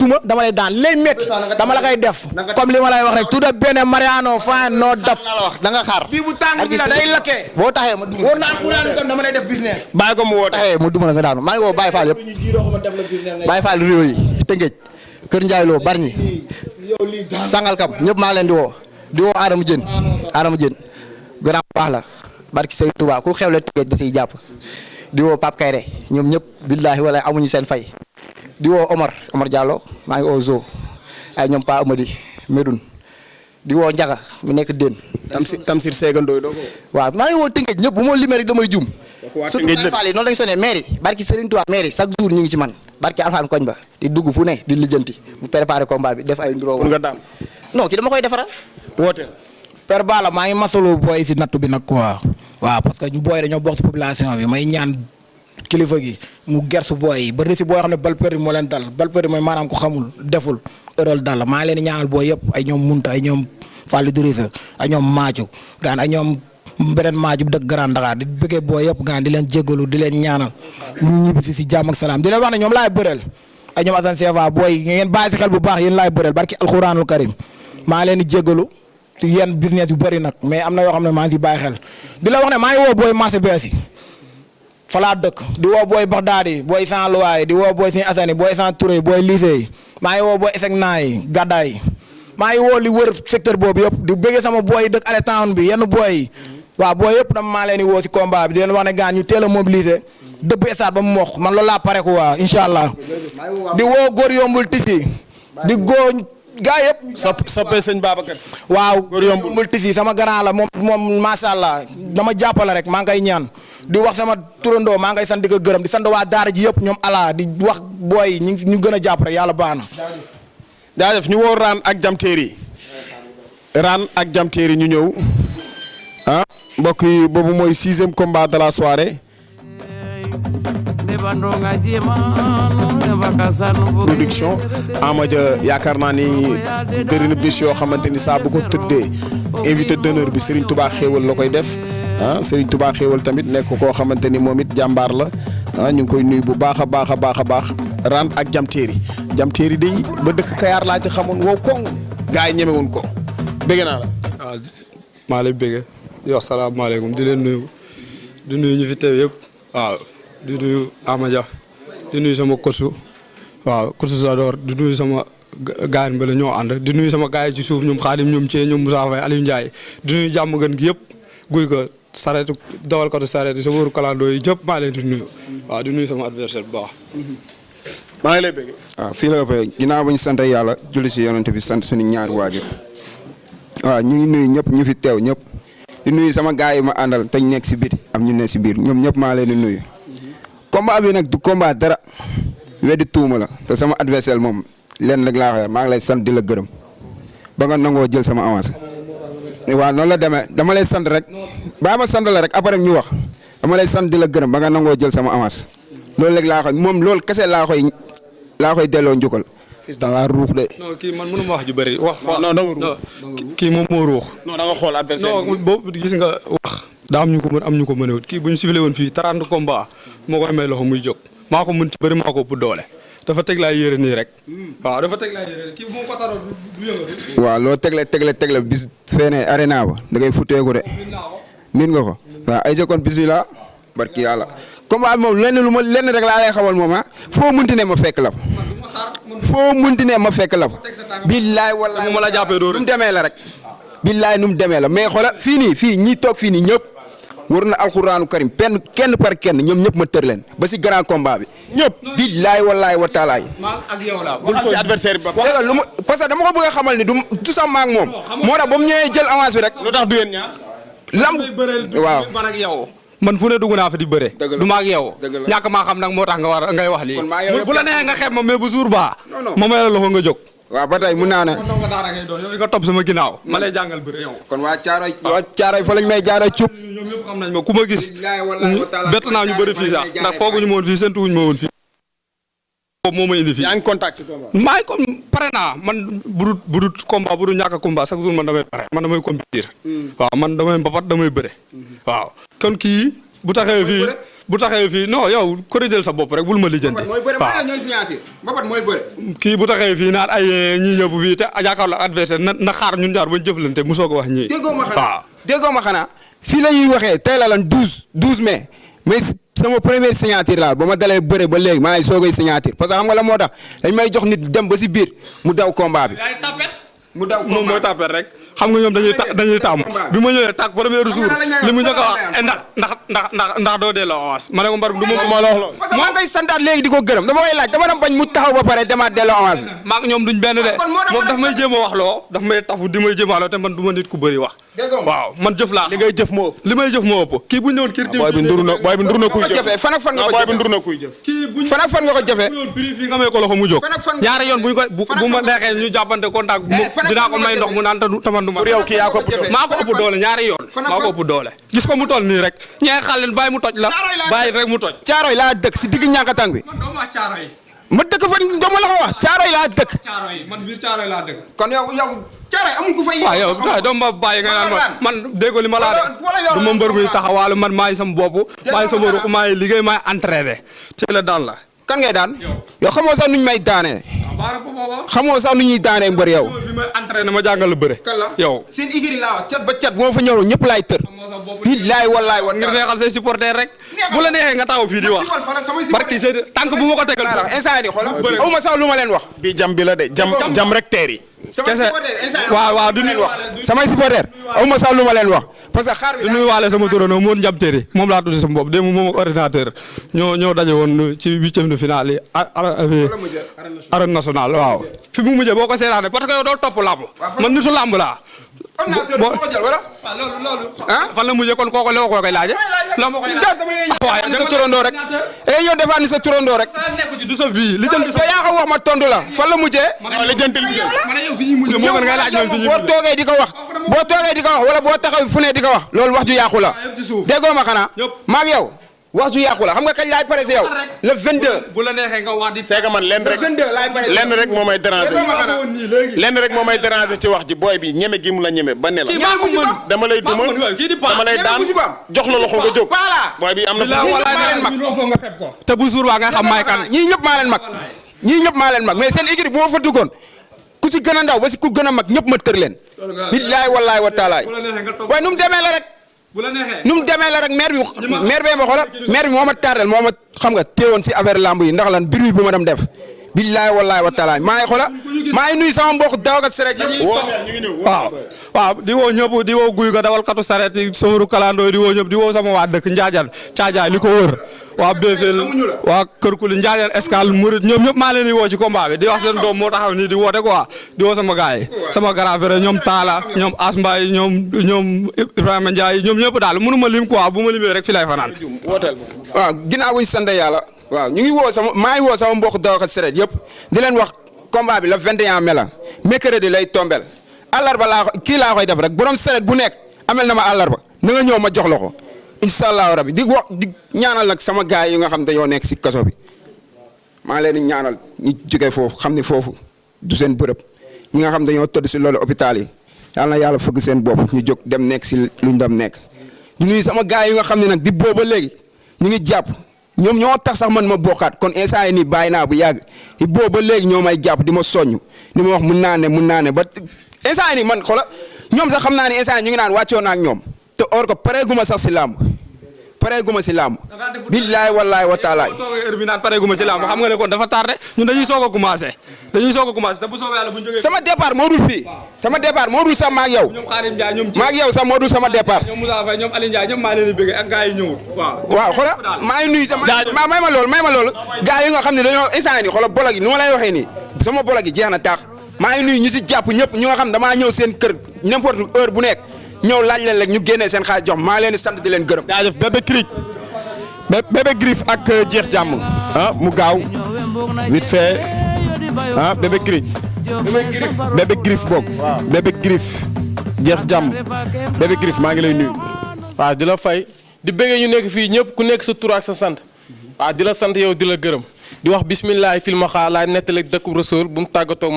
tuma dama lay daan lay métti dama la koy def comme li ma lay wax rek tout de benn Mariano fan noo dab da nga xaar bii bu tàng bi la day lakkee boo taxee ma duma wóor na alxuraan kam dama lay def business bàyyi ko mu woo taxee mu duma la nga daanu maa ngi woo Baye Fall yëpp Baye Fall réew yi Tëngéej Kër Ndiaye Lo Bargny Sangalkam ñëpp maa leen di woo Adama Diène grand baax la barki Serigne Touba ku xewle Tëngéej da siy jàpp di woo Pape Kayre ñoom ñëpp billaahi wala amuñu seen fay di woo Omar Diallo maa ngi woo Zo ay ñoom Pa Amady Medoune di woo Njaga mu nekk Dén Tamsir Segandooy doo ko waaw maa ngi woo Tëngéej ñëpp bu ma limee rek damay jum surtout Baye Fall yi noonu lañu sonné mairie barki Serigne Touba mairie chaque jour ñu ngi ci man barki Alxaan koñ ba di dugg fu ne di lijjanti bu préparé combat bi def ay nduroo nga daan non ki dama koy defaral woote Père Balla maa ngi masalu booy si nattu bi nag quoi waaw parce que ñu booy dañoo bokk si population bi may ñaan kilifa gi mu gersu booy yi bari si booy xam ne bal perdu moo leen dal bal perdu mooy maanaam ko xamul deful erol dal maa leen di ñaanal booy yëpp ay ñoom Munta ay ñoom Fallou Dirisa ay ñoom Maaju gaan ay ñoom beneen Maaju bu dëkk Grand Dakar di bëggee booy yëpp gaan di leen jéggalu di leen ñaanal ñu ñibbisi si jàmm ak salaam di leen wax ne ñoom laay bëreel ay ñoom Assane Sefa booy ngeen bàyyi si xel bu baax yéen laay bëreel barki alxuraanul karim maa leen di jéggalu ci yenn business yu bëri nag mais am na yoo xam ne maa ngi si bàyyi xel di la wax ne maa ngi woo booy marché bees yi falaa dëkk di woo booy Baxdaadi booy San Luwaay di woo booy Sine Assane booy San Touré booy lycée yi maa ngi woo booy Eseg Naay Gàddaay yi maa ngi woo li wër secteur boobu yëpp di bëggee sama booy dëkk ale town bi yenn booy yi waaw booy yëpp dama maa leen di woo si combat bi di leen wax ne gaan ñu teel a mobiliser dëbb stade ba mu mokk man loolu laa pare ko waa incha allah di woo góor yombul tisi di góor gaa yëpp soppee sëñ Babacar waaw góor yombul tisi sama grand la moom macha allah dama jàppale rek maa ngi koy ñaan di wax sama turandoo maa ngay sant di ko gërëm di sant waa daara ji yëpp ñoom ala di wax booy ñu gën a jàpp rek yàlla baax na. jaajëf ñu woo Raan ak Jamteeri ñu ñëw ah mbokk yi boobu mooy 6e combat de la soirée. production Amadia yaakaar naa ni bëri na bis yoo xamante ni saa bu ko tëddee invité d'honneur bi Serigne Touba xéewal la koy def ah Serigne Touba xéewal tamit nekk koo xamante ni moom it jàmbaar la ah ñu ngi koy nuyu bu baax a baax a baax Raan ak Jamteeri day ba dëkk Kayaar laa ci xamoon wow koŋ gars yi ñemewuñ ko bëgg naa la. waaw maa lay bëgg di wax salaamaaleykum di leen nuyu di nuyu ñu fi teew yëpp waaw di nuyu Amadia di nuyu sama kosu waaw kosu Zador di nuyu sama gaañ ba la ñoo ànd di nuyu sama gaay ci suuf ñoom Xaadim ñoom Thié ñoom Moussa Faye Aliou Ndiaye di nuyu jàmm gën gi yëpp guy ko sareetu dawalkatu sareet yi sa wóoru kalandoo yi ñëpp maa leen di nuyu waaw di nuyu sama adversaire bu baax. maa ngi lay bëgg. waaw fii la ëppee ginnaaw ba ñu sant yàlla julli si yonent bi sant suñu ñaari waajur waaw ñu ngi nuyu ñëpp ñu fi teew ñëpp di nuyu sama gaay yi ma àndal te ñu nekk si biir am ñu nekk si biir ñoom ñëpp maa leen di nuyu. combat bi nag du combat dara weddi tuuma la te sama adversaire moom leen rek laa wax maa ngi lay sant di la gërëm ba nga nangoo jël sama avance waaw noonu la demee dama lay sant rek baa ma sant la rek après ñu wax dama lay sant di la gërëm ba nga nangoo jël sama avance loolu rek laa koy moom loolu kese laa koy delloo njukkal. fils da ngaa ruux de. non kii man mënuma wax ju bëri wax. non da nga ruux kii moom moo ruux. non da nga xool adversaire non boobu gis nga wax. daa am ñu ko mën am ñu ko mënewut kii bu ñu sifflé woon fii 30 combat moo koy may loxo muy jóg maa ko mën ci bëri maa ko ëpp doole dafa teg laa yére nii rek waaw dafa teg laa yére kii bu ma ko taroo du yëngatu. waaw loo tegle bis fee arena ba da ngay futteeku de miin nga ko waaw ay jokkoon bismillah barki yàlla combat bi moom lenn rek laa lay xamal moom foo munti ne ma fekk la foo munti ne ma fekk la fa billaay wallaay mu ma la jàppee doo nu mu demee la rek billaay nu mu demee la mais xoola fii ñi toog fii nii ñëpp war na alxuraanu karim kenn par kenn ñoom ñëpp ma tër leen ba si grand combat bi ñëpp billaay wallaay wa taalaay ak yow la bul ci adversaire bi dégg lu ma parce que dama ko bëgg a xamal ni du tout ça maak moom moo tax ba mu ñëwee jël avance bi rek lu tax du yéen ñaar lamb waaw man ak yow man fu ne dugg naa fa di bëre du ma ak yow ñàkk maa xam nag moo tax ngay wax lii bu la neexee nga xeeb ma mais bu jour ba ma may la loxo nga jóg waaw ba tey mun naa ne nga daara ngay doon yow nga topp sama ginnaaw ma lay jàngal bëre yow kon waa caaroy fa lañ may jaara cuub ñoom ñëpp xam nañ ma ku ma gis bett naa ñu bëri fii sax ndax fooguñu ma woon fii séntuwuñu ma woon fii boobu moo ma indi fii yaa ngi contact maa ngi comme pare naa man budut combat budut ñàkk combat chaque jour man damay pare man damay compétir waaw man damay mbapat damay bëre waaw kon kii bu taxee fii bu taxee fii non yow corrigel sa bopp rek bul ma lijjanti. mooy bëre ma ñooy signature mbapat mooy bëre. kii bu taxee fii naan ay ñii ñëpp fii te jàkkaarloo adversaire na xaar ñun ñaar bañ jëflante mu soog a wax ñii. déggoo ma xanaa fii la ñuy waxee tey la lan 12 mai mais sama première signature la ba ma dalee bëre ba léegi maa ngi soogay signature parce que xam nga la moo tax dañ may jox nit dem ba si biir mu daw combat bi. mu daw moom mooy tapet rek xam nga ñoom dañuy tàmm bi ma ñëwee tàgg premier jour li mu njëkk a wax ndax doo delloo avance ma ne ko mbar du ma la wax loolu. parce que maa ngay santaat léegi di ko gërëm dama koy laaj dama dem bañ mu taxaw ba pare demaat delloo avance bi. maak ñoom duñ benn de moom daf may jéem a wax loo daf may tafu di may jéem a wax loo te man du ma nit ku bëri wax. waaw man jëf laa. li ngay jëf moo ëpp. li may jëf moo ëpp. kii bu ñu ñëwoon kii booy bi ndur na kuy jëf fan ak fan nga ko jëfee booy bi ndur na kuy jëf. kii bu ñu fan ak fan nga ko jëfee. fii nga may ko loxo mu jóg. ñaari yoon bu ñu koy bu ma neexee ñu jàppante contact dinaa ko may ndox mu naan taman du ma. pour yow kii yaa ko ëpp doole. maa ko ëpp doole ñaari yoon. maa ko ëpp doole. gis ko mu toll nii rek ñee xaal leen bàyyi mu toj la bàyyi rek mu toj. Caaroy laa dëkk si digg ñànkatang bi. ma dëkk fa dama la ko wax Caaroy laa dëkk. man biir Caaroy laa dëkk. kon yow Caaroy amul ku fay. waaw yow doo ma bàyyi nga naan man déggoo li ma laa def du ma mbër muy taxawaalu man maa ngi sama bopp maa ngi sama ruq maa ngi liggéey maa ngi entraîné ci la daan la. kan ngay daan yow xamoo sax nuñ may daanee. xamoo sax nu ñuy daanee mbër yow. bi may entraîné ma jàngal la bëre. yow seen igri laa wax cat ba cat bu ma fa ñëw ñëpp laay tër. billaay wallaay wa ngir neexal say supporter rek bu la neexee nga taxaw fii di wax barki say tànk bu ma ko tegal instant yi xoolal aw ma sax lu ma leen wax. bi jam bi la de jam rek teer yi. kese waaw du nuyu wax samay supporter aw ma sax lu ma leen wax parce que xaar bi du nuyu waale sama turandoo moon njam téeri moom laa tuddi sama bopp démb moom ak ordinateur ñoo daje woon ci 8e de finale yi arène nationale waaw fi mu mujjee boo ko seetaanee parce que yow doo topp làmb man nitu làmb laa boo ko jël wala loolu fan la mujjee kon kooku la ko koy laaje la ma koy waaye sa turandoo rek yow defaat ni sa turandoo rek du sa vie li jël sa yaa ko wax ma tontu la fan la mujjee li jëntil bi boo toogee di ko wax wala boo taxaw fu ne di ko wax loolu wax ju yàqu la déggoo ma xanaa maag yow wax ju yàqu la xam nga kañ laay pare si yow le 22. bu la neexee nga wax di. c'est que man lenn rek moo may déranger lenn rek moo may déranger ci wax ji booy bi ñeme gi mu la ñeme ba ne la. dama lay duma dama lay daan jox la loxo nga jóg. booy bi am na te bu jour waa nga xam maay kan. ñii ñëpp maa leen mag mais seen équipe bu ma fa duggoon ku ci gën a ndaw ba si ku gën a mag ñëpp ma tër leen. billaay wallaay wa taalaay waaye nu mu demee la rek. bu la neexee nu mu demee la rek maire bee ma xoolal maire bi moo ma tardel moo ma xam nga téewoon si affaire lamb yi ndax lan bruit bu ma dem def billaay wallaay wa taala maa ngi xoolal maa ngi nuyu sama mbokk dawalkat sareet yëpp waaw di woo ñëpp di woo guy ga dawalkatu sareet yi sooru kalandoo di woo ñëpp di woo sama waa dëkk Njaajan Caajaay li ko wër waa Béfel waa Kër Kuli Njaajan Escale Murid ñoom ñëpp maa leen di woo ci combat bi di wax seen doom moo taxaw nii di woote quoi di woo sama gars yi sama grand frère ñoom Talla ñoom Asmbaay ñoom Ibrahima Ndiaye ñoom ñëpp daal mënu ma lim quoi bu ma limee rek fi lay fanaan waaw ginnaaw buñ sant yàlla waaw ñu ngi woo maa ngi woo sama mbokk dawalkat sareet yëpp di leen wax combat bi le 21 mai la mercredi lay tombel àllarba laa koy def rek borom sareet bu nekk amel na ma àllarba na nga ñëw ma jox la ko incha allahu rabi di ñaanal nag sama gars yi nga xam dañoo nekk si kaso bi maa leen di ñaanal ñu jógee foofu xam ni foofu du seen bërëb ñi nga xam dañoo tëdd si loolu hôpital yi yàlla na yàlla fëgg seen bopp ñu jóg dem nekk si luñ dem nekk. ñu nuyu sama gars yi nga xam ne nag di booba léegi ñu ngi jàpp ñoom ñoo tax sax man ma bokkaat kon instant yi nii bàyyi naa bu yàgg di booba léegi ñoo may jàpp di ma soññ di ma wax mun naa ne ba instant yi nii man xoola ñoom sax xam naa ne instant yi ñu ngi naan wàccoon naa ak ñoom te or ko pareeguma sax si làmb pareeguma si làmb billaay wallaay wa taalaay heure bi naan pareeguma si làmb xam nga ne kon dafa tardé ñun dañuy soog a commencé te bu soobee yàlla bu ñu jógee sama départ moo dul fii sama départ moo dul sax maag yow ñoom Xaadim Ndiaye ñoom maag yow sax moo dul sama départ ñoom Moussa Faye ñoom Aliou Ndiaye ñoom maa leen di bëgg ak gars yi ñëwut waaw xoola maa ngi nuyu may ma loolu gars yi nga xam ne dañoo instant yi nii xoola bolog yi nu ma lay waxee nii sama bolog yi jeex na taax maa ngi nuyu ñu si jàpp ñëpp ñoo xam damaa ñëw seen kër n'importe heure bu nekk ñëw laaj leen rek ñu génnee seen xaalis jox maa leen di sant di leen gërëm. jaajëf bébé Grif ak jeex jàmm mu gaaw vite fait bébé Grif boog bébé Grif jeex jàmm bébé Grif maa ngi lay nuyu. waaw di la fay di bëggee ñu nekk fii ñëpp ku nekk sa tur ak sa sant waaw di la sant yow di la gërëm di wax bisimilah filma xaar laay nettali dëkku Rasool bu mu tàggatoo